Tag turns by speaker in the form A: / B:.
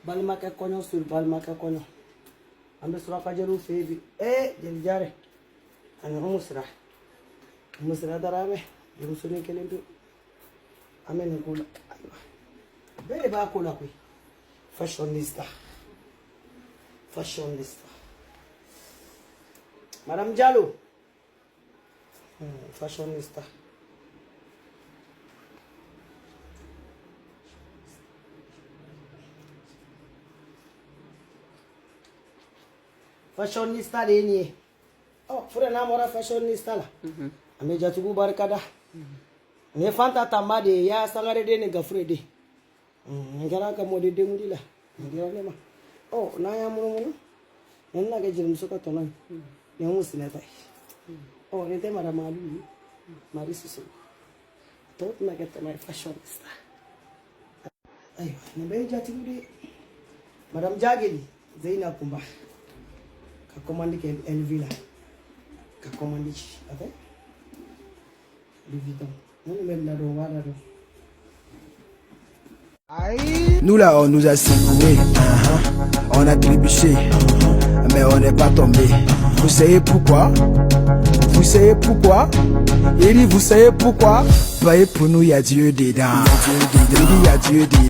A: Balimakɛ kɔɲɔ sur balimakɛ kɔɲɔ. An bɛ suraka jeliw fɛ yen bi. Ee, jeli Jare ani Umu Sira, Umu Sira Daramɛ, denmusonin kelen pe. An bɛ nin ko la. Ayiwa, bɛɛ de b'a ko la koyi. Fashionista, fashionista, Madame Diallo, fashionista. Fashionista de ye nin ye. Ɔ, fure n'an bɔra fashionista la, an bɛ jatigiw barikada. Nin ye Fanta Tanba de ye, ya Sangare den ni Gafure den. Nin kɛra ka mɔden denkundi la, nin dira ne ma. Ɔ, n'an y'an munumunu, nin bɛna kɛ jelimuso ka tɔnɔ ye. Nin ye Umu Sinɛta ye. Ɔ, nin tɛ Madame Alu ye, Mari Sisoko. A tɔw tɛna kɛ tɔnɔ ye. Fashionista. Ayiwa, nin bɛɛ ye jatigiw de ye. Madame Jageli Zeyina Kunba ka commande kɛ LV la, ka commande ci a tɛ Louis Vuitton. Minnu bɛ nin da dɔn, u b'a da dɔn.
B: Nous là, on nous a secoué, on a trébuché, mais on n'est pas tombé. Vous savez pourquoi? Vous savez pourquoi? Il dit, vous savez pourquoi? Voyez, pour nous, il y a Dieu dedans. Il dit, il y a Dieu dedans.